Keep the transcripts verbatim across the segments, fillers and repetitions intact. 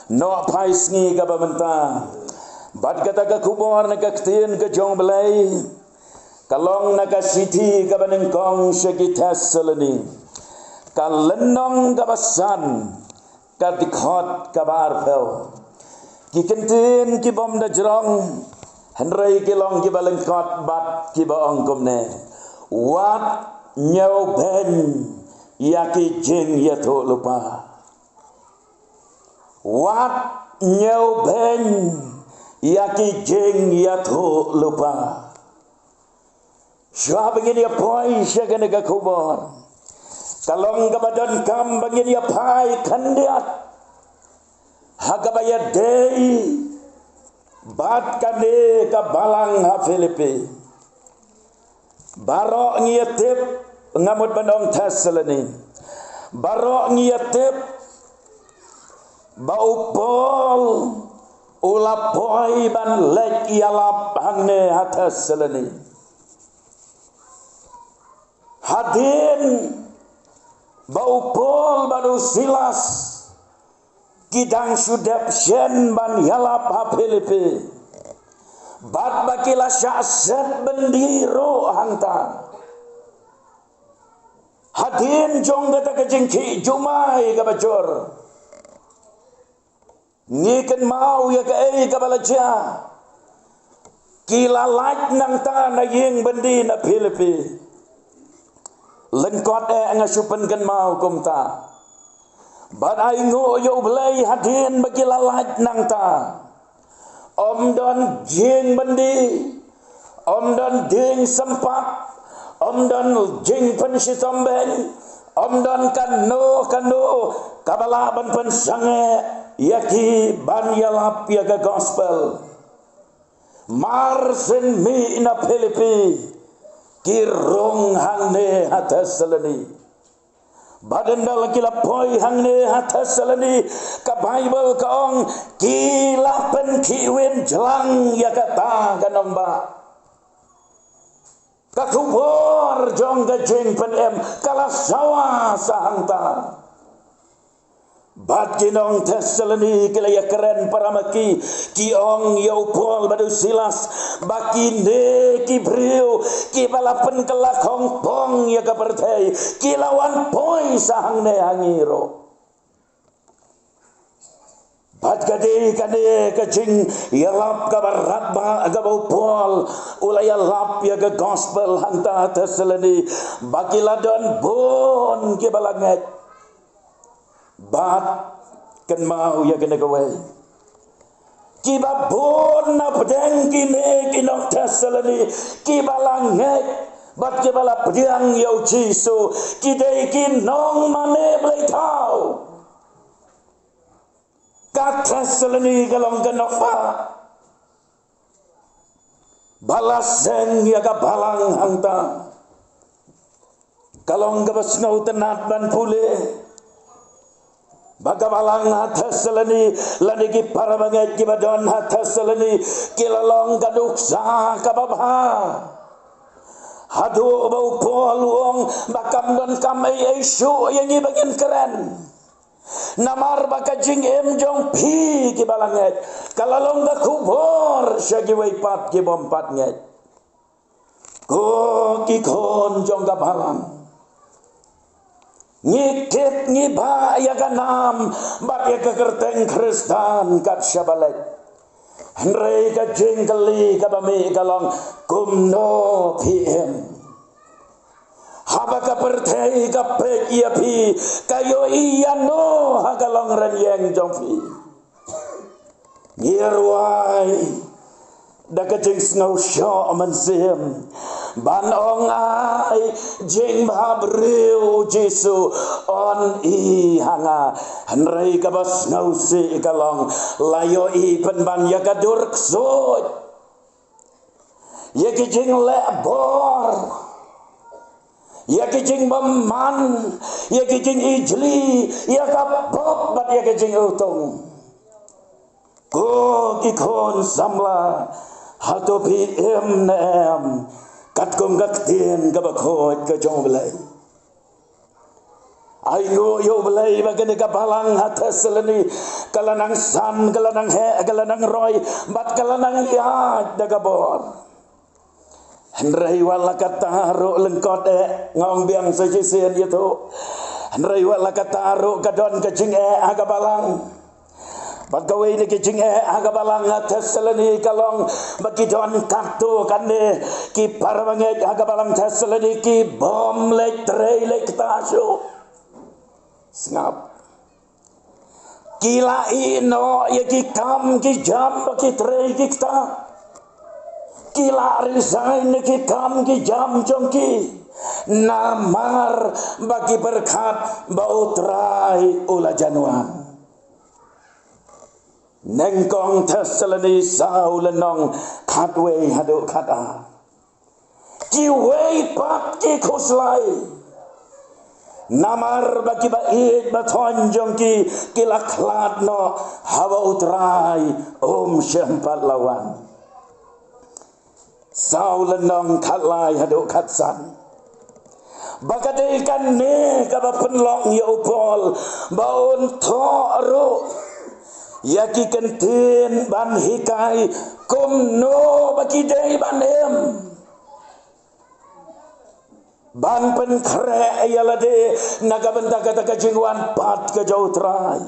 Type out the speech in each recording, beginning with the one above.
Noh phai sngi kaba mynta bad kata ka khubor na ka ktien ka jong Blei ka long na ka shithi kaba nyngkong sha ki Thessaloni, ka lynnong kaba san, ka dkhot kaba arphew. Ki kyntien ki bym da jrong, hynrei ki long kiba lyngkot bad kiba ong kumne: Wat ñiewbeiñ ïa ki jingïathuhlypa. Wat ñiewbeiñ ïa ki jingïathuhlypa. Shuwa ba ngin ïa poi sha kane ka khubor, ka long kaba donkam ba ngin ïa phai khyndiat ha kaba ïadei bad kane ka balang ha Philippi. Baroh ngi ïa tip, nga mut ban ong Thessaloni, baroh ngi ïa tip ba u Paul u la poi ban leit ïalap hangne ha Thessaloni. Hadien ba u Paul bad u Silas ki dang shu dep shen ban ïalap ha Philippi, bad ba ki la shah set byndi ruh hangta. Hadien jong kata ka jingkhih jumai kaba jur, ngi kynmaw ïa kaei kaba la jia. Ki la lait nangta na ïing byndi na Philippi. Lyngkot eh nga shu pynkynmaw kumta. Bad ai nguh ïa U Blei, hadien ba ki la lait nangta, ym don jing byndi, ym don dieng sympat, ym don jingpynshitom beiñ, ym don kano kano kaba lah ban pynsangeh ïa ki ban ïalap ïa ka gospel. Mar syn mih na Philippi, ki rung hangne ha Thessaloni. Bad ynda la ki la poi hangne ha Thessaloni, ka Baibl ka ong, ki la pynkhih win jlang ïa kata ka nongbah. Ka khubor jong ka jingpynim ka la sawa sa hangta. Bad ki nong Thessaloni ki la ïakren para ma ki, ki ong ïa u Paul bad u Silas ba kine ki briew kiba la pynkylla khongpong ïa ka pyrthei, ki la wan poi sa hangne ha ngi ruh. Bad ka dei kane ka jingïalap kaba radbah kaba u Paul u la ïalap ïa ka gospel hangta Thessaloni, ba ki la don bun kiba la ngeit. Bad kynmaw ïa kane kawei, kiba bun na pdeng kine ki nong Thessaloni kiba la ngeit bad kiba la pdiang ïa u Jisu, ki dei ki nongmane blei thaw. Ka Thessaloni ka long ka nongbah ba la seng ïa ka balang hangta. Ka long kaba sngewtynnat ban pule ba ka balang ha Thessaloni lane ki para bangeit kiba don ha Thessaloni ki la long ka nuksa kaba bha. Haduh ba u Paul u ong ba kam don kam ei ei shuh ïa ngi ba ngin kren. Namar ba ka jingim jong phi kiba la ngeit ka la long ka khubor sha kiwei pat ki bym pat ngeit. Ko ki khun jong ka balang, ngi kit ngi bah ïa ka nam bad ïa ka kyrteng Khristan kat shaba leit. Hynrei ka jingkylli kaba mih ka long, kumno phi im? Haba ka pyrthei ka peit ïa phi, ka ïohi ïano ha ka long rynïeng jong phi? Ngi rwai da ka jingsngewshoh mynsiem ban ong, ai jingbhabriew Jisu, un i ha nga. Hynrei kaba sngewsih ka long, la ïohi pynban ïa ka dur ksuid, ïa ki jingleh bor, ïa ki jingbymman, ïa ki jingijli, ïa ka pop bad ïa ki jingïutung. Ko ki khun samla, hato phi im ne em katkum ka ktien kaba khuid ka jong U Blei? Ai nguh ïa U Blei ba kane ka balang ha Thessaloni ka la nang san, ka la nang heh, ka la nang roi, bad ka la nang ïaid da ka bor. Hynrei wat la katta ruh lyngkot eh, nga ong biang sa shisien ïathuh. Hynrei wat la katta ruh ka don ka jingeh ha ka balang. Bad kawei na ki jingeh ha ka balang ha Thessaloni ka long ba ki don katto katne ki para bangeit ha ka balang Thessaloni ki bym leit trei leit kta shuh. Sngap. Ki la ïeh noh ïa ki kam ki jam ba ki trei ki kta. Ki la resign na ki kam ki jam jong ki. Namar ba ki pyrkhat ba U Trai u la jan wan. Nyngkong Thessaloni saw lynnong khatwei haduh khatar. Kiwei pat ki khuslai. Namar ba ki ba ïeit ba thoiñ jong ki ki la khlad noh haba U Trai um shym pat la wan. Saw lynnong khatlai haduh khatsan. Ba ka dei kane kaba pynlong ïa u Paul ba un thoh ruh ïa ki kyntien ban hikai kumno ba ki dei ban im. Ban pynkhreh ïa lade na ka bynta kata ka jingwan pat ka jong U Trai.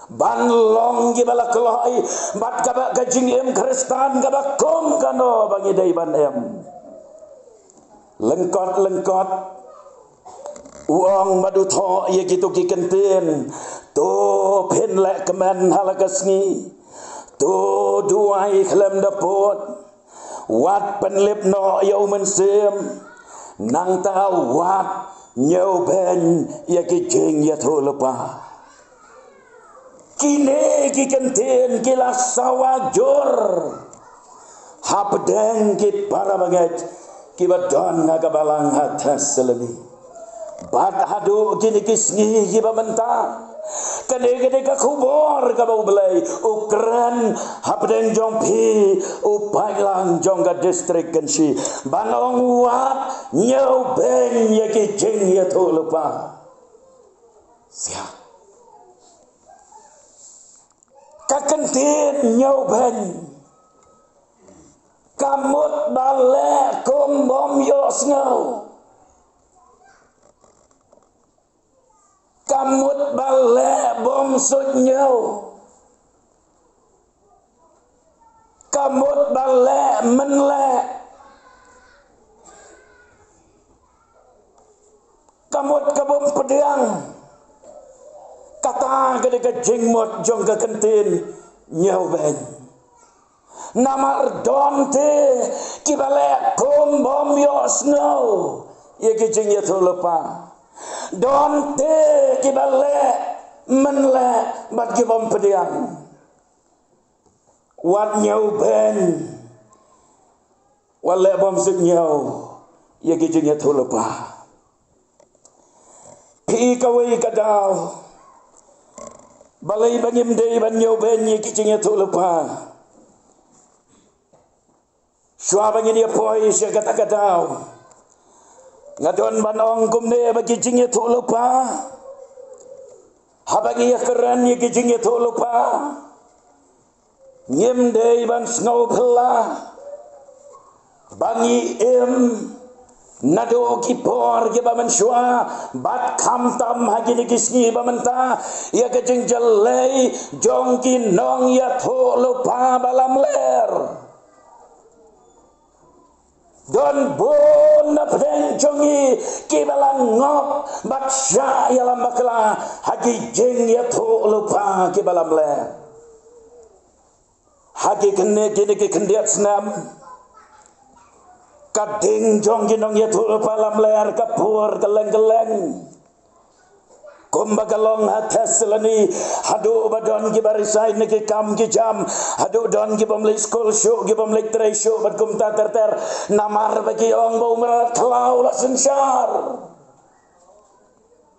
Ban long kiba la kloi bad kaba ka jingim Khristan kaba kum kano ba ngi dei ban im. Lyngkot lyngkot u ong bad u thoh ïa kito ki kyntien. To phin leh kmen ha la ka sngi. To duwai khlem da pud. Wat pynlip noh ïa u Mynsiem. Nangta wat ñiewbeiñ ïa ki jingïathuhlypa. Kine ki kyntien ki la sawa jur hapdeng ki para bangeit kiba don ha ka balang ha Thessaloni. Bad haduh kine ki sngi kiba mynta, kane kane ka khubor kaba U Blei u kren hapdeng jong phi u paidlang jong ka distrik Kynshi ban ong wat ñiewbeiñ ïa ki jingïathuhlypa. Sia. Ka kyntien ñiewbeiñ ka mut ba leh kum bym ïohsngew. Ka mut ba leh bym suidñiew. Ka mut ba leh mynleh. Ka mut ka bym pdiang. Kata ka dei ka jingmut jong ka kyntien ñiewbeiñ. Namar don te kiba leh kum bym ïohsngew ïa ki jingïathuhlypa. Don te kiba leh mynleh bad ki bym pdiang. Wat ñiewbeiñ. Wat leh bym suidñiew ïa ki jingïathuhlypa. Phi kawei ka daw. Balei ba ngim dei ban ñiewbeiñ ïa ki jingïathuhlypa? Shuwa ba ngin ïa poi sha kata ka daw, nga don ban ong kumne ba ki jingïathuhlypa, haba ngi ïa kren ïa ki jingïathuhlypa, ngim dei ban sngew phylla ba ngi im naduh ki por kiba mynshuwa, bad khamtam ha kine ki sngi ba mynta ïa ka jingjyllei jong ki nongïathuhlypa ba lamler. Don bun na pdeng jong ngi kiba la ngop bad shah ïalam bakla ha ki jingïathuhlypa kiba lamler. Ha ki kine, kine ki khyndiat snem, ka ding jong ki nongïathuhlypa lamler ka pur kylleng kylleng. Kumba ka long ha Thessaloni, haduh ba don kiba resign na ki kam ki jam, haduh don ki bym leit skul shuh, ki bym leit trei shuh, bad kumta ter ter, namar ba ki ong ba u mrad khlaw la synshar.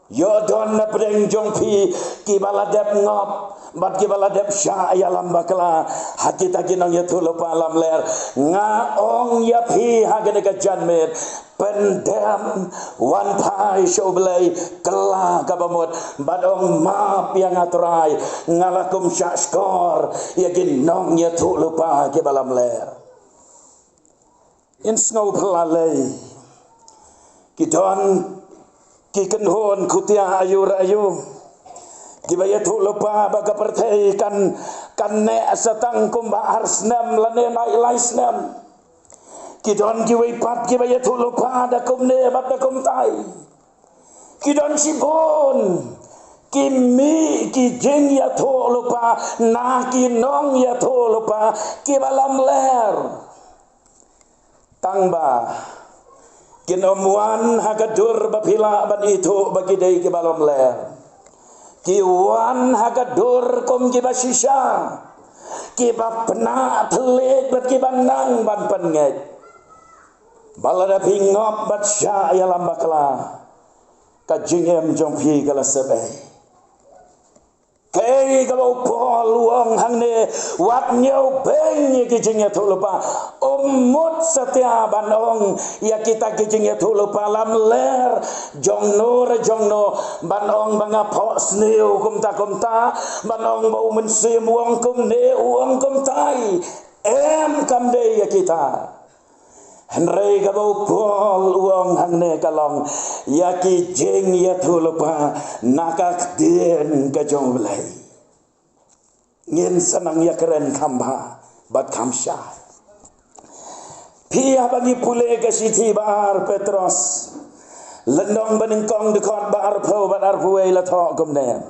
Ïoh don na pdeng jong phi kiba la dep ngop bad kiba la dep shah ïalam bakla ha kita ki nongïathuhlypa lamler. Nga ong ïa phi ha kane ka janmiet, pyndem, wan phai sha U Blei, kylla kaba mut bad ong, map ïa nga Trai, nga la kum shah shkor ïa ki nongïathuhlypa kiba lamler. Ngin sngew phylla lei, ki don ki kynhun khutia aiu re aiu kiba ïathuhlypa ba ka pyrthei kan, kan neh sa tang kumba ar snem lane lai lai snem. Ki don kiwei pat kiba ïathuhlypa da kumne bad da kumtai. Ki don shibun ki mih ki jingïathuhlypa na ki nongïathuhlypa kiba lamler. Tangba kin ym wan ha ka dur ba phi lah ban ithuh ba ki dei kiba lamler. Ki wan ha ka dur kum kiba shisha, kiba pynah thylliej bad kiba nang ban pynngeit. Ba lada phi ngop bad shah ïalam bakla, ka jingim jong phi ka la sep ei. Kaei kaba u Paul u ong hangne, wat ñiewbeiñ ïa ki jingïathuhlypa. Um mut satia ban ong ïa kita ki jingïathuhlypa lamler jongno re jongno, ban ong ba nga phohsniew kumta kumta, ban ong ba U Mynsiem u ong kumne, u ong kumtai. Em, kam dei ïa kita. Hynrei kaba u Paul u ong hangne ka long ïa ki jingïathuhlypa na ka ktien ka jong U Blei. Ngin sa nang ïakren kham bha bad kham shai. Phi, haba ngi pule ka shithi ba ar Petros, lynnong ba nyngkong, dkhot ba arphew bad arphew wei la thoh kumne: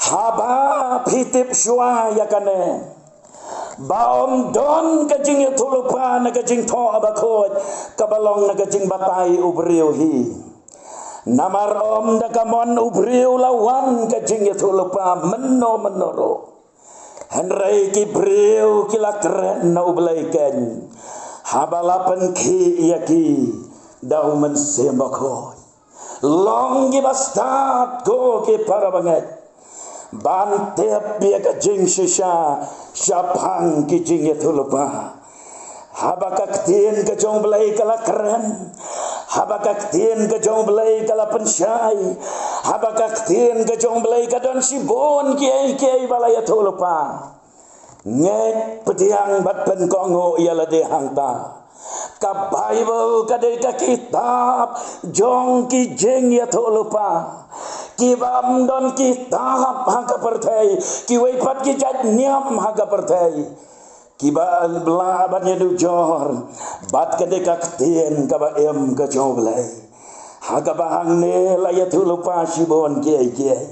Haba phi tip shuwa ïa kane, ba ym don ka jingïathuhlypa na ka jingthoh bakhuid kaba long na ka jingbatai u briew hi. Namar ym da ka mon u briew la wan ka jingïathuhlypa mynno mynno ruh. Hynrei ki briew ki la kren na U Blei keiñ, haba la pynkhih ïa ki da U Mynsiem Bakhuid. Long kiba stad ko ki para bangeit ban tip ïa ka jingshisha shaphang ki jingïathuhlypa. Haba ka ktien ka jong U Blei ka la kren, haba ka ktien ka jong U Blei ka la pynshai, haba ka ktien ka jong U Blei ka don shibun kiei kiei ba la ïathuhlypa, ngeit, pdiang bad pynkohnguh ïa lade hangta. Ka Baibl ka dei ka kitab jong ki jingïathuhlypa. Kiba ym don kitab ha ka pyrthei, kiwei pat ki jait niam ha ka pyrthei, kiba lah ban ïanujor bad ka dei ka ktien kaba im ka jong U Blei. Ha kaba hangne la ïathuhlypa shibun kiei kiei.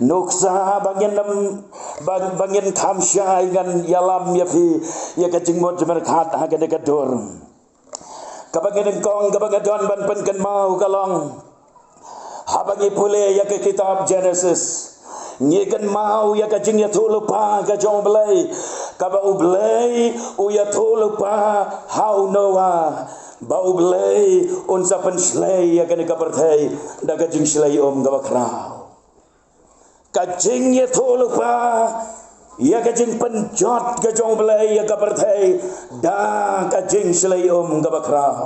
Nuksa ba ngin ym, ba, ba ngin kham shai, ngan ïalam ïa phi ïa ka jingmut jingpyrkhat ha kane ka dur. Kaba nyngkong kaba nga don ban pynkynmaw ka long, haba ngi pule ïa ka kitab Genesis, ngi kynmaw ïa ka jingïathuhlypa ka jong U Blei, kaba U Blei u ïathuhlypa ha u Noah ba U Blei un sa pynshlei ïa kane ka pyrthei da ka jingshlei um kaba khraw. Ka jingïathuhlypa ïa ka jingpynjot ka jong U Blei ïa ka pyrthei da ka jingshlei um kaba khraw.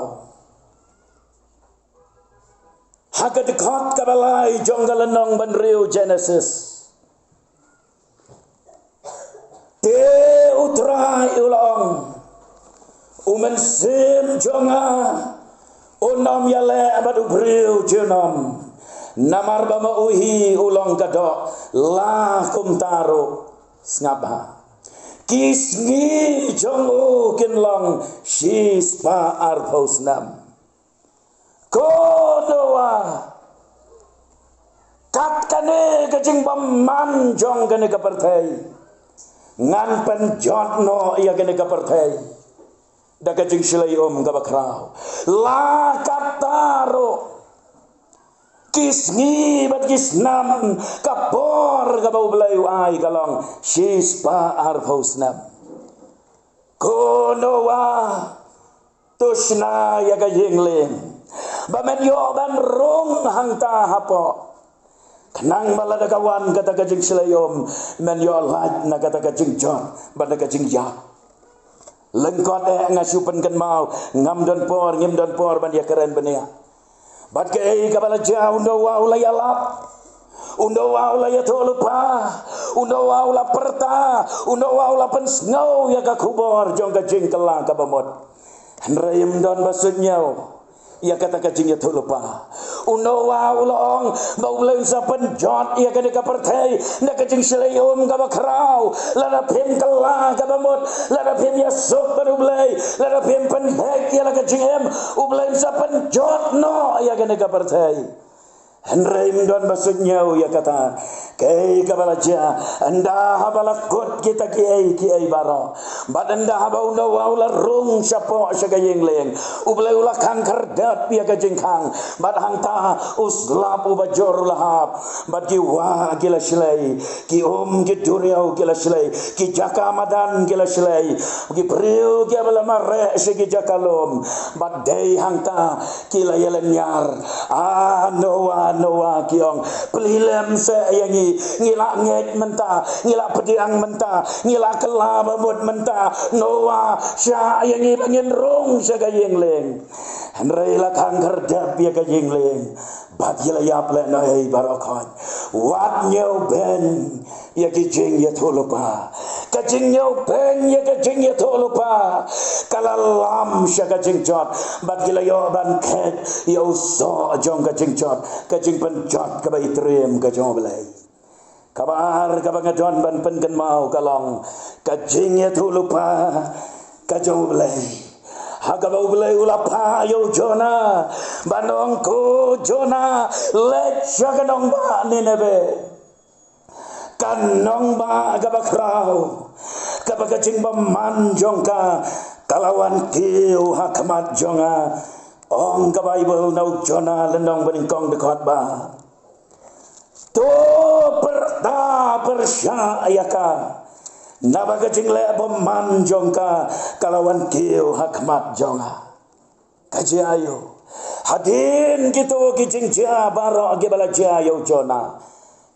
Ha ka dkhot kaba lai jong ka lynnong ba hynriew Genesis, te U Trai u la ong, U Mynsiem jong nga un ym ïaleh bad u briew junom, namar ba ma u hi u long ka doh. La kumta ruh, sngap bha, ki sngi jong u kin long shispah arphew snem. Ko Noah, kat kane ka jingbymman jong kane ka pyrthei, ngan pynjot noh ïa kane ka pyrthei da ka jingshlei um kaba khraw. La kata ruh, ki sngi bad ki snem, ka por kaba U Blei u ai ka long shispah arphew snem. Ko Noah, to shna ïa ka ïing lieng ba men ïoh ban rung hangta hapoh. Khnang ba lada ka wan kata ka jingshlei um, men ïoh lait na kata ka jingjot bad na ka jingïap. Lyngkot eh nga shu pynkynmaw, ngam don por, ngim don por ban ïakren bniah. Bad kaei kaba la jia, u Noah u la ïalap, u Noah u la ïathuhlypa, u Noah u la pyrta, u Noah u la pynsngew ïa ka khubor jong ka jingkylla kaba mut. Hynrei ym don ba suidñiew ïa kata ka jingïathuhlypa. U Noah u la ong ba U Blei un sa pynjot ïa kane ka pyrthei na ka jingshlei um kaba khraw. Lada phim kylla kaba mut, lada phim ïasuk bad U Blei, lada phim pynbeit ïa la ka jingim, U Blei un sa pynjot noh ïa kane ka pyrthei. Hynrei ym don ba suidñiew ïa kata. Kaei kaba la jia, ynda haba la kut kita kiei kiei baroh, bad ynda haba u Noah u la rung shapoh sha ka ïing lieng, U Blei u la khang khyrdep ïa ka jingkhang. Bad hangta u slap uba jur u la hap. Bad ki wah ki la shlei, ki um ki duriaw ki la shlei, ki jaka madan ki la shlei, ki briew kiba la mareh sha ki jaka lum. Bad dei hangta ki la ïalynñiar. Ah, Noah, Noah, ki ong, plie lem seh ïa ngi. Ngi la ngeit mynta, ngi la pdiang mynta, ngi la kylla ba mut mynta. Noah, shah ïa ngi ba ngin rung sha ka ïing lieng. Hynrei la khang khyrdep ïa ka ïing lieng. Bad ki la ïap lehnohei baroh khoit. Wat ñiewbeiñ ïa ki jingïathuhlypa. Ka jingñiewbeiñ ïa ka jingïathuhlypa ka la lam sha ka jingjot. Bad ki la ïoh ban khet ïa u soh jong ka jingjot, ka jingpynjot kaba itriem ka jong U Blei. Kaba ar kaba nga don ban pynkynmaw ka long ka jingïathuhlypa ka jong U Blei. Ha kaba U Blei u la phah ïa u Jonah ban ong, ko Jonah, leit sha ka nongbah Nineveh. Ka nongbah kaba khraw, kaba ka jingbymman jong ka ka la wan kiew ha khmat jong nga. Ong ka Baibl na u Jonah lynnong banyngkong dkhot ba, to pyrta pyrshah ïa ka, naba ka jingleh bymman jong ka ka la wan kiew ha khmat jong nga. Ka jia aïu? Hadien kito ki jingjia baroh kiba la jia ïa u Jonah,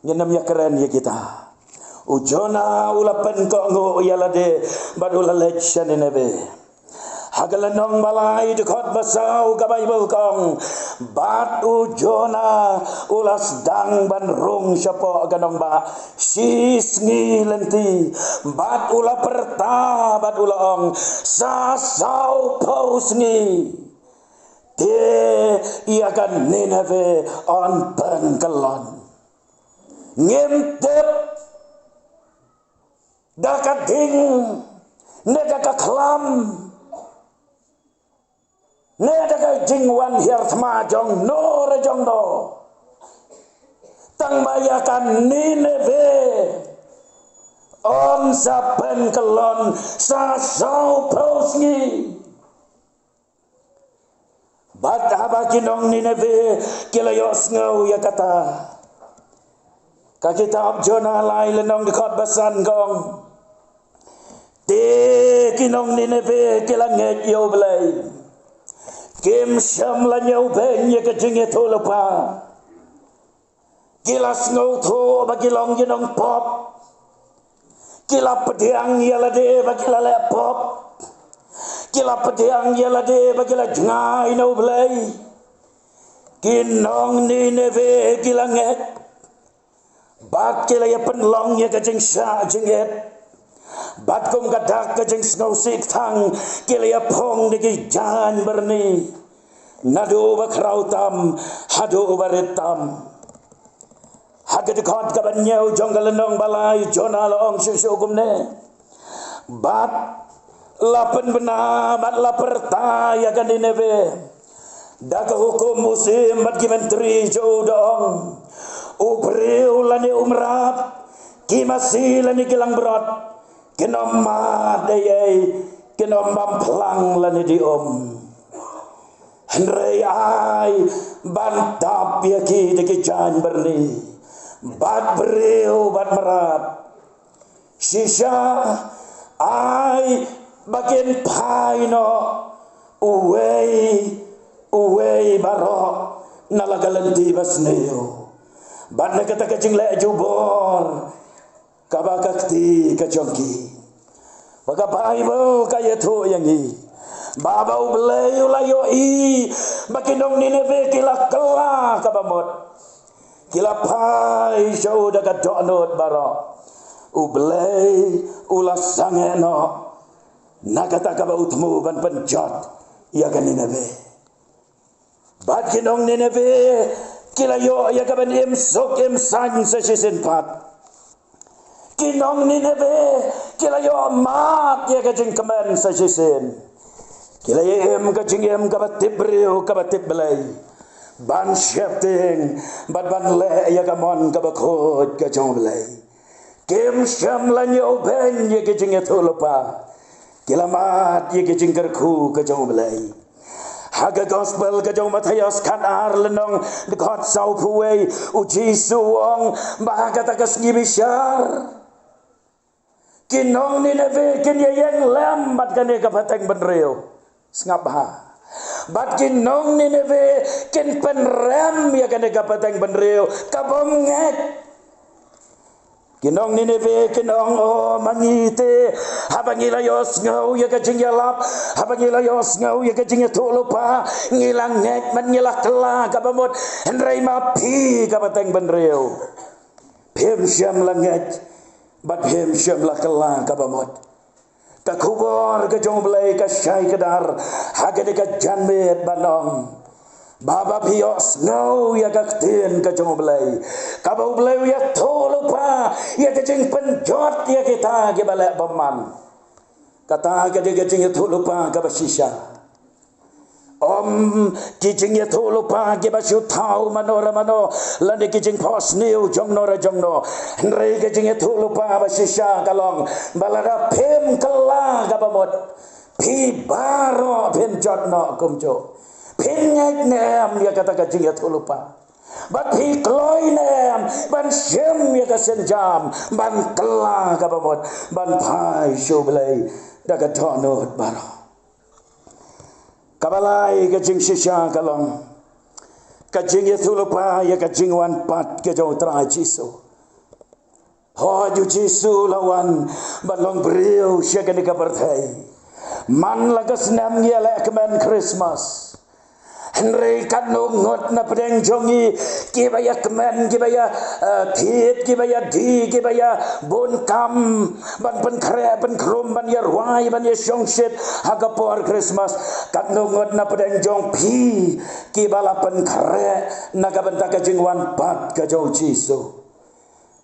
ngin ym ïakren ïa kita. U Jonah u la pynkohnguh ïa lade bad u la leit sha Nineveh. Ha ka lynnong ba lai dkhot ba saw ka Baibl ka ong, bad u Jonah u la sdang ban rung shapoh ka nongbah shisngi lynti, bad u la pyrta bad u la ong, sa sawphew sngi te ïa ka Nineveh yn pynkyllon. Ngim tip da ka ding ne da ka khlam ne da ka jingwan hiar thma jong no re jong no, tang ba ïa ka Nineveh yn sa pynkyllon sa sawphew sngi. Bad haba ki nong Nineveh ki la ïohsngew ïa kata, ka kitab Jonah lai lynnong dkhot ba san ka ong, te ki nong Nineveh ki la ngeit ïa U Blei. Kim shym la ñiewbeiñ ïa ka jingïathuhlypa. Ki la sngewthuh ba ki long ki nongpop. Ki la pdiang ïa lade ba ki la leh pop. Ki la pdiang ïa lade ba ki la jngai na U Blei. Ki nong Nineveh ki la ngeit. Bad ki la ïa pynlong ïa ka jingshah jingit. Bad kum ka dak ka jingsngewsih tang ki la ïa phong da ki jaiñ byrni. Naduh uba khraw tam haduh uba rit tam. Ha ka dkhot kaba hynñiew jong ka lynnong ba lai Jonah la ong shuh shuh kumne. Bad la pynbna bad la pyrta ïa ka Nineveh da ka hukum u syiem bad ki myntri jong u da ong, u briew lane u mrad, ki masi lane ki langbrot, kin ym mad ei ei, kin ym bam phlang lane di um. Hynrei ai ban tap ïa ki da ki jaiñ byrni, bad briew bad mrad. Shisha ai ba kin phai noh uwei uwei baroh na la ka lynti ba sniew. Bad na kata ka jingleh jubor kaba ka kti ka jong ki, ba ka Baibl ka ïathuh ïa ngi ba, ba U Blei u la ïohi ba ki nong Nineveh ki la kylla kaba mut, ki la phai sha u da ka dohnud baroh. U Blei u la sangeh noh na kata kaba u thmu ban pynjot ïa ka Nineveh. Bad ki nong Nineveh ki la ïoh ïa ka ban im suk im saiñ sa shisien pat. Ki nong Nineveh ki la ïoh mad ïa ka jingkmen sa shisien. Ki la ïa im ka jingim kaba tip briew kaba tip Blei, ban sheptieng bad ban leh ïa ka mon kaba khuid ka jong U Blei. Kim shym la ñiewbeiñ ïa ki jingïathuhlypa. Ki la mad ïa ki jingkyrkhu ka jong U Blei. Ha ka Gospel ka jong u Mathaios khatar lynnong dkhot sawphew wei, U Jisu u ong ba ha kata ka sngi bishar, ki nong Nineveh kin ïa ïeng lem bad kane ka pateng bynriew. Sngap bha. Bad ki nong Nineveh kin pynrem ïa kane ka pateng bynriew kabym ngeit. Ki nong Nineveh kin ong, o ma ngi te, haba ngi la ïohsngew ïa ka jingïalap, haba ngi la ïohsngew ïa ka jingïathuhlypa, ngi la ngeit bad ngi la kylla kaba mut. Hynrei ma phi ka pateng bynriew, phim shym la ngeit bad phim shym la kylla kaba mut. Ka khubor ka jong U Blei ka shai kdar ha kane ka janmiet ban ong ba, ba phi ïohsngew ïa ka ktien ka jong U Blei, kaba U Blei u ïathuhlypa ïa ka jingpynjot ïa kita kiba leh bymman. Kata ka dei ka jingïathuhlypa kaba shisha. Ym ki jingïathuhlypa kiba shu thaw mano re mano, lane ki jingphohsniew jongno re jongno. Hynrei ka jingïathuhlypa ba shisha ka long ba lada phim kylla kaba mut, phi baroh phin jot noh kumjuh. Phin ngeit ne em ïa kata ka jingïathuhlypa? Bad phi kloi ne em ban shim ïa ka sienjam ban kylla kaba mut, ban phai sha U Blei da ka dohnud baroh? Kaba lai ka jingshisha ka long ka jingïathuhlypa ïa ka jingwan pat ka jong U Trai Jisu. Hooid, U Jisu u la wan ban long briew sha kane ka pyrthei. Man la ka snem ngi ïaleh kmen Christmas. Hynrei katno ngut na pdeng jong ngi kiba ïa kmen, kiba ïa, eh, thied, kiba ïa die, kiba ïa bun kam ban pynkhreh pynkhrum, ban ïa rwai, ban ïa shongshit ha ka por Christmas. Katno ngut na pdeng jong phi kiba la pynkhreh na ka bynta ka jingwan pat ka jong U Jisu?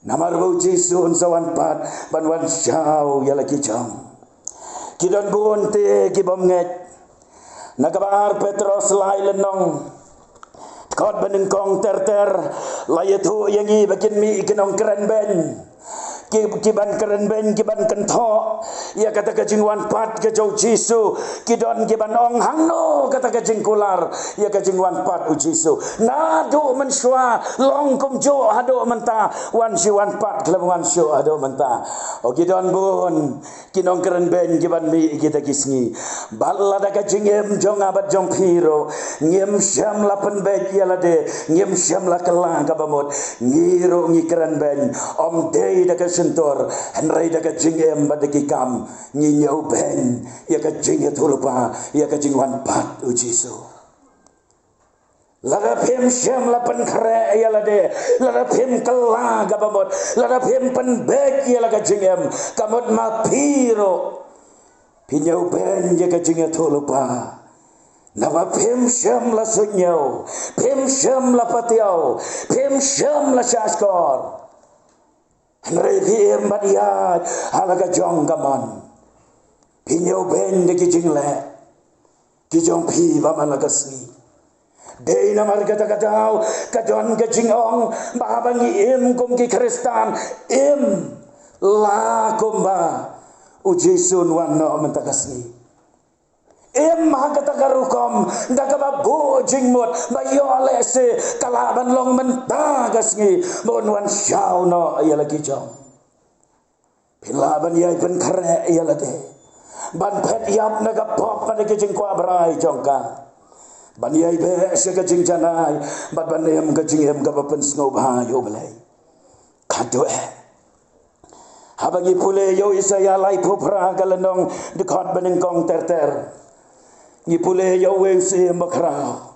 Namar ba U Jisu un sa wan pat ban wan shaw ïa la ki jong. Ki don bun te kibym ngeit. Na kaba ar Petros lai lynnong, dkhot banyngkong ter ter, la ïathuh ïa ngi ba kin mih ki nongkrenbeiñ, ki, ki ban krenbeiñ, ki ban kynthoh ïa kata ka jingwan pat ka jong U Jisu. Ki don ki ban ong, hangno kata ka jingkular ïa ka jingwan pat U Jisu? Naduh mynshuwa long kumjuh haduh mynta, wan shi wan pat khlem wan shuh haduh mynta. O, ki don bun ki nongkrenbeiñ ki ban mih kita ki sngi. Bad lada ka jingim jong nga bad jong phi ruh ngim shym la pynbeit ïa lade, ngim shym la kylla kaba mut, ngi ruh ngi krenbeiñ, ym dei da ka shyntur, hynrei da ka jingim bad da ki kam ngi ñiewbeiñ ïa ka jingïathuhlypa ïa ka jingwan pat U Jisu. Lada phim shym la pynkhreh ïa lade, lada phim kylla kaba mut, lada phim pynbeit ïa la ka jingim, ka mut ma phi ruh phi ñiewbeiñ ïa ka jingïathuhlypa. Naba phim shym la suidñiew, phim shym la patiaw, phim shym la shahshkor. Hynrei phi im bad ïaid ha la ka jong ka mon. Phi ñiewbeiñ da ki jingleh ki jong phi ba man la ka sngi. Dei namar kata ka daw ka don ka jingong ba haba ngi im kum ki Khristan, im la kumba U Jisu un wan noh mynta ka sngi. Im ha kata ka rukom da kaba buh jingmut ba ïoh lehse ka lah ban long mynta ka sngi ba un wan shaw noh ïa la ki jong. Phi lah ban ïai pynkhreh ïa lade, ban phet ïap na ka pop bad na ki jingkwah brai jong ka. ban ïai beh sha ka jingjanai bad ban im ka jingim kaba pynsngewbha ïa U Blei. Khatduh eh, haba ngi pule ïa u Isaïah laiphew phra ka lynnong, dkhot banyngkong ter ter, ngi pule ïa uwei u syiem bakhraw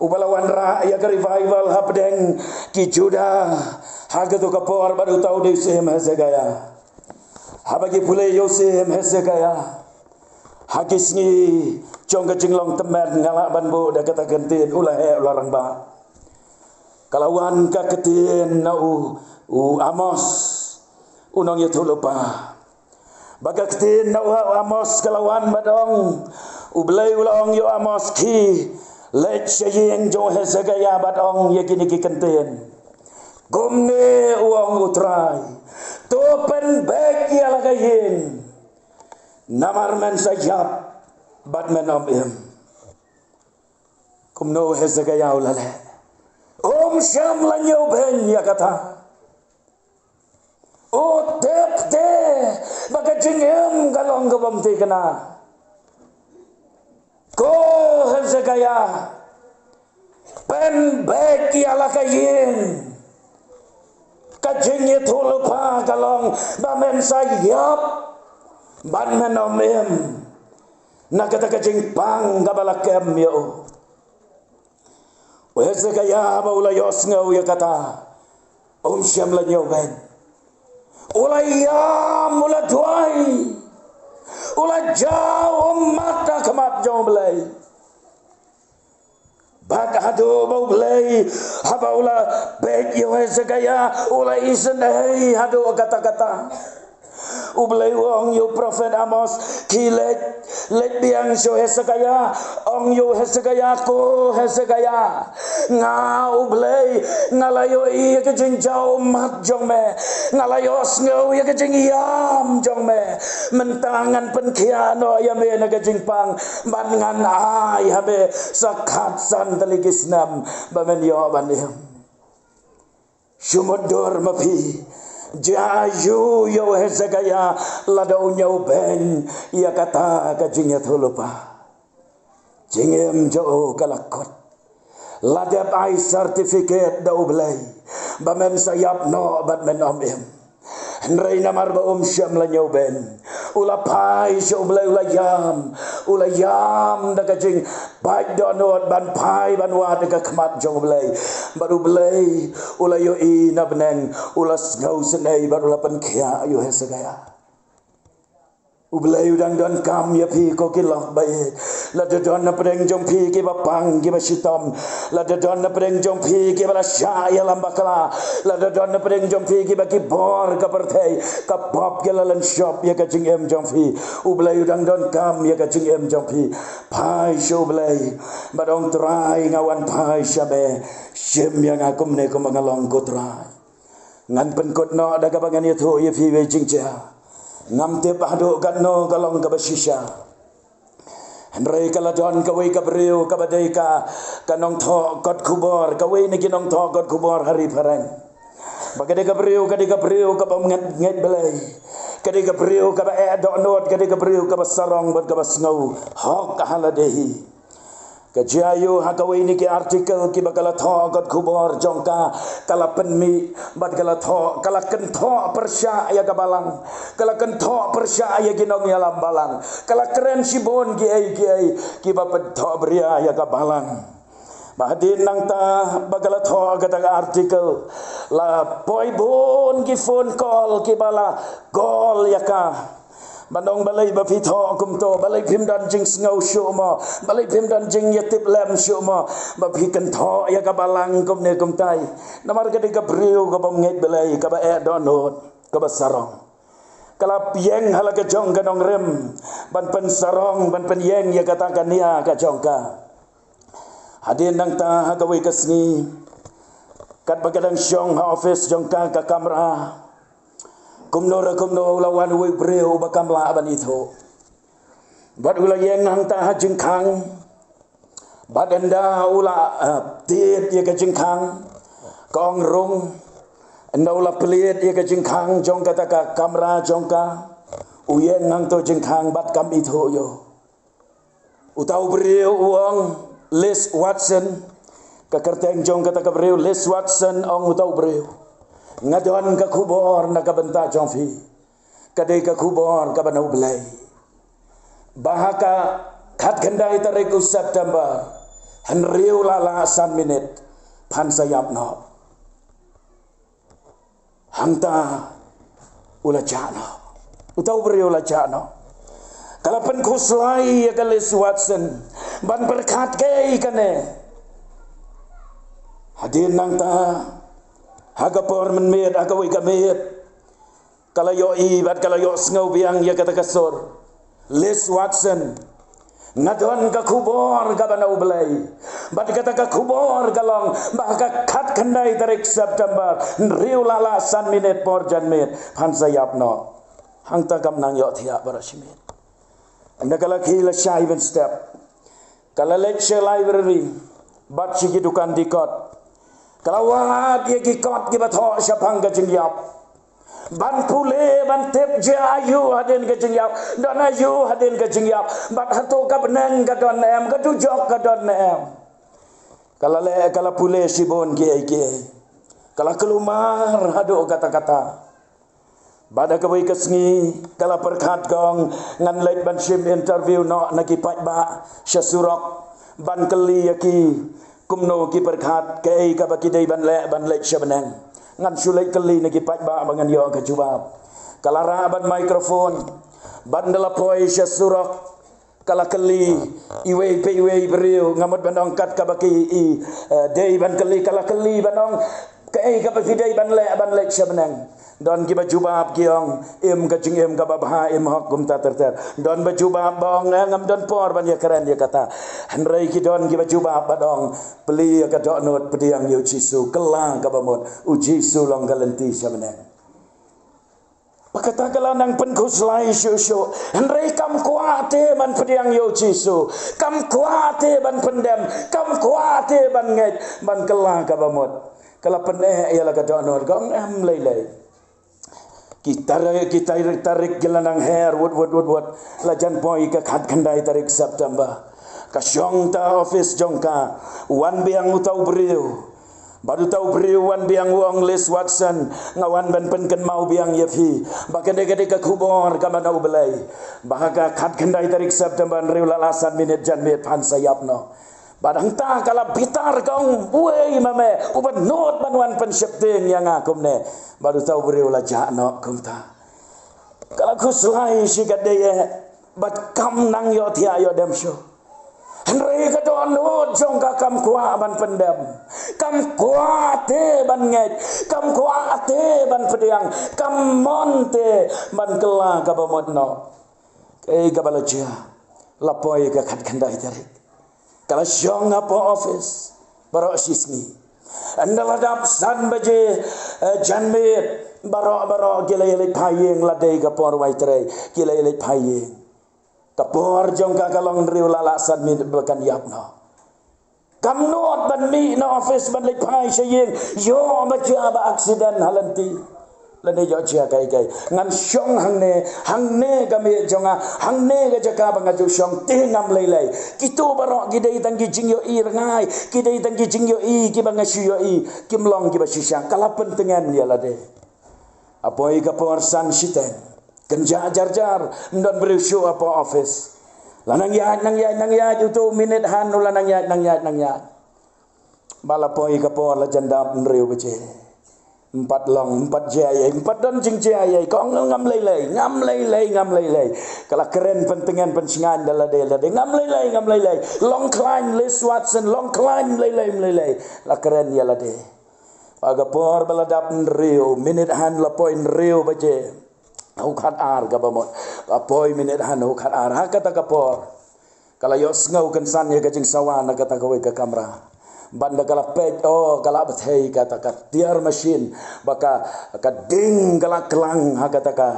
uba la wanrah ïa ka revival hapdeng ki Judah ha kato ka por, bad uta u dei u syiem Hezekiah. Haba ngi pule ïa u syiem Hezekiah, ha ki sngi jong ka jinglong tymmen, nga lah ban buh da kata ka ktien, u la heh u la rangbah. Ka la wan ka ktien na u, u Amos, u nongïathuhlypa. Ba ka ktien na u Amos ka la wan bad ong, U Blei u la ong ïa u Amos, khie leit sha ïing jong u Hezekiah bad ong ïa kine ki kyntien: Kumne u ong U Trai: To pynbeit ïa la ka ïing, namar men sa ïap bad men ym im. Kumno u Hezekiah u la leh? Um shym la ñiewbeiñ ïa kata. U tip te ba ka jingim ka long ka bym thikna. Ko Hezekiah, pynbeit ïa la ka ïing. Ka jingïathuhlypa ka long ba men sa ïap bad men ym im, na kata ka jingpang kaba la kem ïa u. U Hezekiah ba u la ïohsngew ïa kata, um shym la ñiewbeiñ. U la ïam, u la duwai, u la jaw ummat ha khmat jong U Blei. Bad haduh ba U Blei, haba u la beit ïa u Hezekiah, u la isynei haduh katta katta. U Blei u ong ïa u prophet Amos, khie leit, leit biang sha u Hezekiah, ong ïa u Hezekiah, ko Hezekiah, nga U Blei, nga la ïohi ïa ka jingjaw ummat jong me, nga la ïohsngew ïa ka jingïam jong me. Mynta ngan pynkhiah noh ïa me na ka jingpang, bad ngan ai ha me sa khatsan tylli ki snem ba men ïoh ban im. Shu mutdur ma phi, jia aiu ïa u Hezekiah lada u ñiewbeiñ ïa kata ka jingïathuhlypa. Jingim jong u ka la kut. La dep ai certificate da U Blei ba men sa ïap noh bad men ym im. Hynrei namar ba um shym la ñiewbeiñ, u la phai sha U Blei, u la ïam, u la ïam da ka jingpait dohnud ban phai ban wad ha ka khmat jong U Blei. Bad U Blei u la ïohi na bneng, u la sngewsynei bad u la pynkhiah ïa u Hezekiah. U Blei u dang donkam ïa phi ko ki lok ba ïeit. Lada don na pdeng jong phi kiba pang kiba shitom, lada don na pdeng jong phi kiba la shah ïalam bakla, lada don na pdeng jong phi kiba ki bor ka pyrthei, ka pop ki la lynshop ïa ka jingim jong phi, U Blei u dang donkam ïa ka jingim jong phi. Phai sha U Blei bad ong, Trai, nga wan phai sha me, shim ïa nga kumne kumba nga long, ko Trai. Ngan pynkut noh da kaba ngan ïathuh ïa phi iwei i jingjia. Ngam tip haduh katno ka long kaba shisha. Hynrei ka la don kawei ka briew kaba dei ka, ka nongthoh kot khubor, kawei na ki nongthoh kot khubor ha Ri Phareng. Ba ka dei ka briew, ka dei ka briew kaba ngeit, ngeit Blei. Ka dei ka briew kaba eh dohnud, ka dei ka briew kaba sarong bad kaba sngew hok ha lade hi. Ka jia aiu, ha kawei na ki article kiba ka la thoh kot khubor jong ka, ka la pynmih bad ka la thoh, ka la kynthoh pyrshah ïa ka balang, ka la kynthoh pyrshah ïa ki nongïalam balang, ka la kren shibun kiei kiei kiba pynthohbria ïa ka balang. Ba hadien nangta ba ka la thoh kata ka article, la poi bun ki phone call kiba la call ïa ka. Ban ong, balei ba phi thoh kumto, balei phim don jingsngew shuh mo, balei phim don jingïatiplem shuh mo, ba phi kynthoh ïa ka balang kumne kumtai. Namar ka dei ka briew kabym ngeit Blei, kaba eh dohnud, kaba sarong. Ka la ïeng ha la ka jong ka nongrim ban pynsarong, ban pynïeng ïa kata ka nia ka jong ka. Hadien nangta ha kawei ka sngi, katba ka dang shong ha office jong ka, ka kamra, kumno re kumno u la wan uwei u briew uba kam lah ban ithuh. Bad u la ïeng hangta ha jingkhang. Bad ynda u la, eh, tied ïa ka jingkhang, ka ong rung. Ynda u la plied ïa ka jingkhang jong kata ka kamra jong ka, u ïeng hangto jingkhang bad kam ithuh ïa u. Uta u briew u ong, Liz Watson, ka kyrteng jong kata ka briew, Liz Watson, ong uta u briew. Nga don ka khubor na ka bynta jong phi. Ka dei ka khubor kaba na U Blei. Ba ha ka khatkhyndai tarik u September, hynriew la lah san minit, phan sa ïap noh. Hangta u la jah noh. Uta u briew u la jah noh. Ka la pynkhuslai ïa ka Liz Watson ban pyrkhat kaei kane. Hadien nangta, ha ka por mynmiet, ha kawei ka miet, ka la ïohi bad ka la ïohsngew biang ïa kata ka sur. Liz Watson, nga don ka khubor kaba na U Blei. Bad kata ka khubor ka long ba ha ka khatkhyndai tarik September, hynriew la lah san minit por janmiet, phan sa ïap noh. Hangta kam nang ïohthiah baroh shi miet. Ynda ka la khie la shai ban step. Ka la leit sha library bad sha ki dukan dih kot. Ka la wad ïa ki kot kiba thoh shaphang ka jingïap. Ban pule, ban tip jia aïu hadien ka jingïap, don aïu hadien ka jingïap, bad hato ka bneng ka don ne em, ka dujok ka don ne em. Ka la leh, ka la pule shibun kiei kiei. Ka la kulmar haduh katta katta. Bad ha kawei ka sngi, ka la pyrkhat ka ong, ngan leit ban shim interview noh na ki paidbah sha surok, ban kylli ïa ki kumno ki pyrkhat, kaei kaba ki dei ban leh, ban leit sha bneng. Ngan shu leit kylli na ki paidbah ba ngan ïoh ka jubab. Ka la rah bad microphone, bad ynda la poi sha surok, ka la kylli iwei pa iwei briew, nga mut ban ong kat kaba ki i, eh, dei ban kylli, ka la kylli ban ong, kaei kaba phi dei ban leh, ban leit sha bneng. Don kiba jubab ki ong, im ka jingim kaba bha, im hok, kumta ter ter. Don ba jubab ba ong, eh, ngam don por ban ïakren ïa kata. Hynrei ki don kiba jubab ba ong, plie ïa ka dohnud, pdiang ïa U Jisu, kylla kaba mut, U Jisu long ka lynti sha bneng. Ba kata ka la nang pynkhuslai shuh shuh. Hynrei kam kwah te ban pdiang ïa U Jisu. Kam kwah te ban pyndem. Kam kwah te ban ngeit, ban kylla kaba mut. Ka la pyneh ïa la ka dohnud, ka ong em lei lei. Ki tarik, ki tarik, tarik ki la nang her, wut, wut, wut, wut. La jan poi ka khatkhyndai tarik September. Ka shong ta office jong ka, wan biang uta u briew. Bad uta u briew wan biang u ong, Liz Watson, nga wan ban pynkynmaw biang ïa phi ba ka dei, ka dei ka khubor kaba na U Blei. Ba ha ka khatkhyndai tarik September, hynriew la lah san minit janmiet phan sa ïap noh. Bad hangta ka la bitar, ka ong, uei ma me uba nud ban wan pynsheptieng ïa nga kumne. Bad uta u briew la jah noh kumta. Ka la khuslai shi katdei eh, bad kam nang ïohthiah ïoh dem shuh. Hynrei ka dohnud jong ka kam kwah ban pyndem. Kam kwah te ban ngeit. Kam kwah te ban pdiang. Kam mon te ban kylla kaba mut noh. Kaei kaba la jia? La poi ka khatkhyndai tarik. Ka la shong hapoh office baroh shi sngi. Ynda la dap san baje, eh, janmiet, baroh baroh ki la ïaleit phai ïing, la dei ka por wai trei, ki la ïaleit phai ïing. Ka por jong ka ka long hynriew la lah san minit ba kan ïap noh. Kam nud ban mih na office ban leit phai sha ïing, ïoh ba jia ba accident ha lynti. Lane ïoh jia kai kai. Ngan shong hangne, hangne ka miej jong nga, hangne ka jaka ba nga ju shong, te ngam lei lei. Kito baroh ki dei tang ki jingïohi rngai, ki dei tang ki jingïohi kiba nga shu ïohi, kim long kiba shisha. Ka la pyntngen ïa lade. Ha poi ka por san shiteng, kynjah jar jar, ym don briew shuh hapoh office. La nang ïaid, nang ïaid, nang ïaid, uto u minit han u la nang ïaid, nang ïaid, nang ïaid. Ba la poi ka por, la jan dap hynriew baje. Ym pat long, ym pat jia ei ei, ym pat don jingjia ei ei. Ka ong, ngam lei lei, ngam lei lei, ngam lei lei. Ka la kren pyntngen pynshngaiñ da lade lade. Ngam lei lei, ngam lei lei. Long khlaiñ, Liz Watson, long khlaiñ, lei lei, ym lei lei. La kren ïa lade. Ba ka por ba la dap hynriew, minit han la poi hynriew baje. Ha u khatar kaba mut. Ba poi minit han ha u khatar. Ha kata ka por, ka la ïohsngew kynsan ïa ka jingsawa na kata kawei ka kamra. Bad ynda ka la peit, oh, ka la bthei kata ka tiar machine. Ba ka, ka ding ka la klang ha kata ka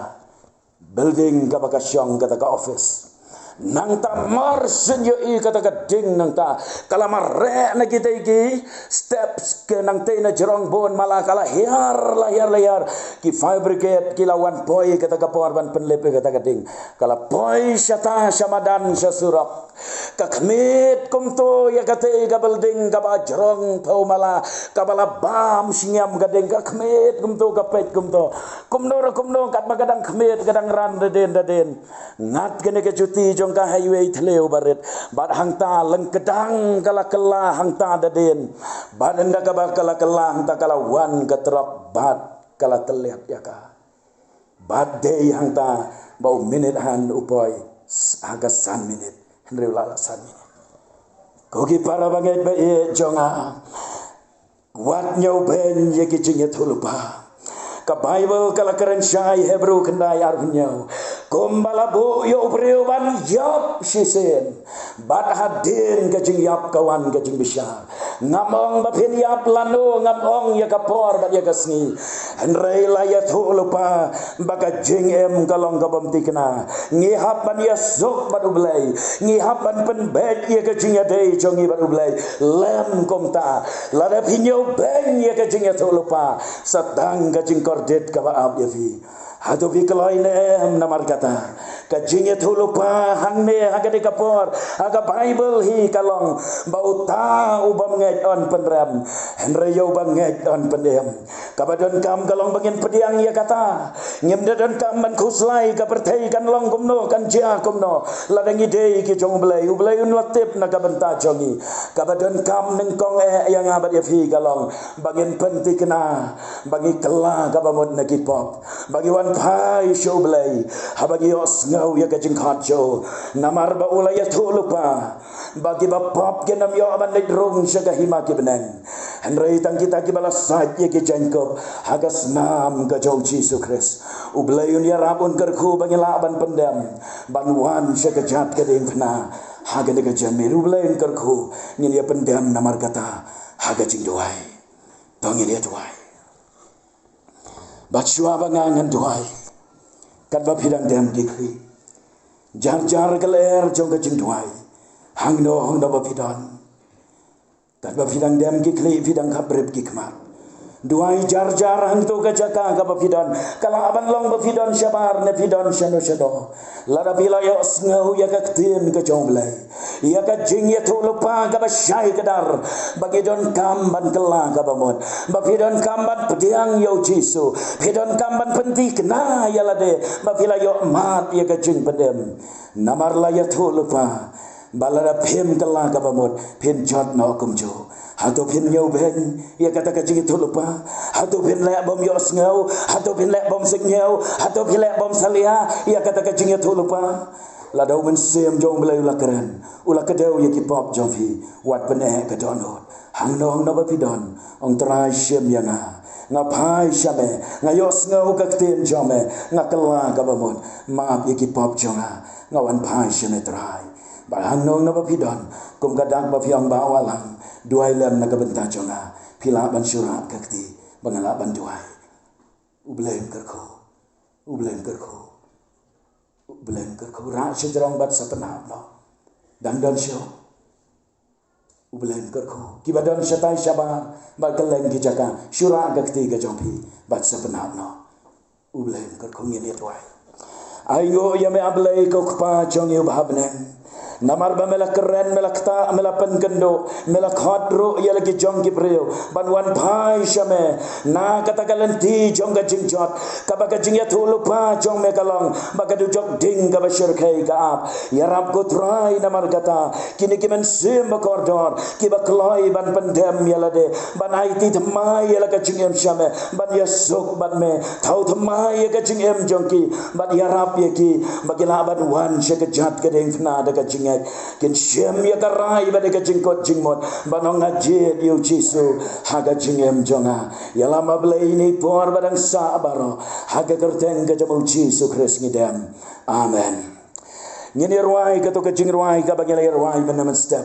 building kaba ka shong, kata ka office. Nangta mar shen ïohi kata ka ding nangta ka la mareh na kitei ki steps ki nangtei na jrong bun mala ka la hiar, la hiar, la hiar. Ki fire brigade ki la wan poi kata ka por ban pynlip ïa kata ka ding. Ka la poi shata sha madan sha surok. Ka khmied kumto ïa katei ka building kaba jrong phew mala kaba la bam shngiam ka ding, ka khmied kumto, ka peit kumto. Kumno re kumno katba ka dang khmied ka dang ran da dien da dien. Ngat kane ka juti jong ka highway thliew barit. Bad hangta lyngkdang ka la kylla hangta da dien. Bad ynda kaba ka la kylla hangta ka la wan ka trok bad ka la tylliat ïa ka. Bad dei hangta ba u minit han u poi s- ha ka san minit. Hynrei u la lah san minit. Ko ki para bangeit ba ïeit jong nga. Wat ñiewbeiñ ïa ki jingïathuhlypa. Ka Baibl ka la kren shai Hebru khyndai arphew hynñiew. Kumba la buh ïa u briew ban ïap shisien. Bad hadien ka jingïap ka wan ka jingbishar. Ngam ong ba phin ïap lano, ngam ong ïa ka por bad ïa ka sngi. Hynrei la ïathuhlypa ba ka jingim ka long ka bym thikna. Ngi hap ban ïasuk bad U Blei. Ngi hap ban pynbeit ïa ka jingïadei jong ngi bad U Blei. Lem kumta. Lada phi ñiewbeiñ ïa ka jingïathuhlypa, sa tang ka jingkordit kaba ap ïa phi. Hato phi kloi ne em namar kata? Ka jingïathuhlypa hangne ha kane ka por, ha ka Baibl hi ka long ba uta u bym ngeit un pynrem, hynrei ïa u ba ngeit un pynim. Kaba donkam ka long ba ngin pdiang ïa kata. Ngim da donkam ban khuslai ka pyrthei kan long kumno, kan jia kumno. Lada ngi dei ki jong U Blei, U Blei un la tip na ka bynta jong ngi. Kaba donkam nyngkong eh ïa nga bad ïa phi ka long ba ngin pynthikna, ba ngi kylla kaba mut na ki pop, ba ngi wan phai sha U Blei, haba ngi ïohsngew ïa ka jingkhot jong u. Namar ba u la ïathuhlypa ba kiba pop kin ym ïoh ban leit rung sha ka hima ki bneng. Hynrei tang kita kiba la sait ïa ki jaiñkup ha ka snam ka jong U Jisu Khrist. U Blei un ïarap, un kyrkhu ba ngin lah ban pyndem ban wan sha ka jait ka diengphna ha kane ka janmiet. U Blei un kyrkhu, ngin ïa pyndem namar kata ha ka jingduwai. To ngin ïa duwai. Bad shuwa ba nga ngan duwai, katba phi dang dem ki khlieh, jar jar ka lyer jong ka jingduwai, hangno hangno ba phi don. Katba phi dang dem ki khlieh, phi dang khapbrip ki khmat, duwai jar jar hangto ka jaka kaba phi don. Ka lah ban long ba phi don shabar ne phi don shano shano. Lada phi la ïohsngew ïa ka ktien ka jong U Blei, ïa ka jingïathuhlypa kaba shai kdar, ba ngi donkam ban kylla kaba mut, ba phi donkam ban pdiang ïa U Jisu, phi donkam ban pynthikna ïa lade, ba phi la ïoh mad ïa ka jingpynim. Namar la ïathuhlypa ba lada phim kylla kaba mut, phin jot noh kumjuh. Hato phin ñiewbeiñ ïa kata ka jingïathuhlypa? Hato phin leh bym ïohsngew? Hato phin leh bym sngewthuh? Hato phin leh bym salia ïa kata ka jingïathuhlypa? Lada U Mynsiem jong U Blei u la kren, u la kdew ïa ki pop jong phi, wat pyneh ka dohnud. Hangno hangno ba phi don, ong, Trai, shim ïa nga. Nga phai sha me, nga ïohsngew ka ktien jong me, nga kylla kaba mut. Map ïa ki pop jong nga, nga wan phai sha me, Trai. Bad hangno hangno ba phi don, kum ka dak ba phi ong, Bah Wahlang, duwai lem na ka bynta jong nga, phi lah ban shu rah ka kti ba nga lah ban duwai. U Blei un kyrkhu. U Blei un kyrkhu. U Blei un kyrkhu. Rah shajrong bad sa pynap noh. Dang don shuh? U Blei un kyrkhu. Kiba don shatai shabar bad kylleng ki jaka, shu rah ka kti ka jong phi bad sa pynap noh. U Blei un kyrkhu. Ngin ïa duwai. Ai nguh ïa me, A Blei, ko Kpa jong ngi uba ha bneng. Namar ba me la kren, me la ktah, me la pynkynduh, me la khot ruh ïa la ki jong ki briew ban wan phai sha me na kata ka lynti jong ka jingjot, kaba ka jingïathuhlypa jong me ka long ba ka dujok ding kaba shyrkhei ka ap. Ïarap, ko Trai, namar kata kine ki mynsiem ba kordor kiba kloi ban pyndem ïa lade, ban aiti thymmai ïa la ka jingim sha me, ban ïasuk bad me. Thaw thymmai ïa ka jingim jong ki bad ïarap ïa ki ba ki lah ban wan sha ka jait ka diengphna da ka jingngeit, kin shim ïa ka rai bad ïa ka jingkut jingmut ban ong, nga jied ïa U Jisu ha ka jingim jong nga. Ïalam, A Blei, ine i por ba dang sah baroh. Ha ka kyrteng ka jong U Jisu Khrist ngi dem. Amen. Ngin ïa rwai kato ka jingrwai kaba ngi la ïa rwai mynne mynstep.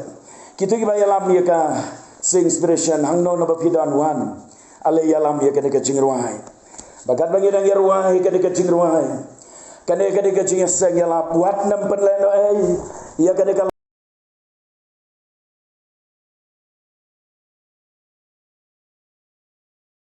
Kito kiba ïalam ïa ka Sing Inspiration, hangno hangno ba phi don, wan, ale ïalam ïa kane ka jingrwai. Bad katba ngi dang ïa rwai kane ka jingrwai, Kane ka dei ka jingïaseng ïalap, wat nang pynlehnohei ïa kane ka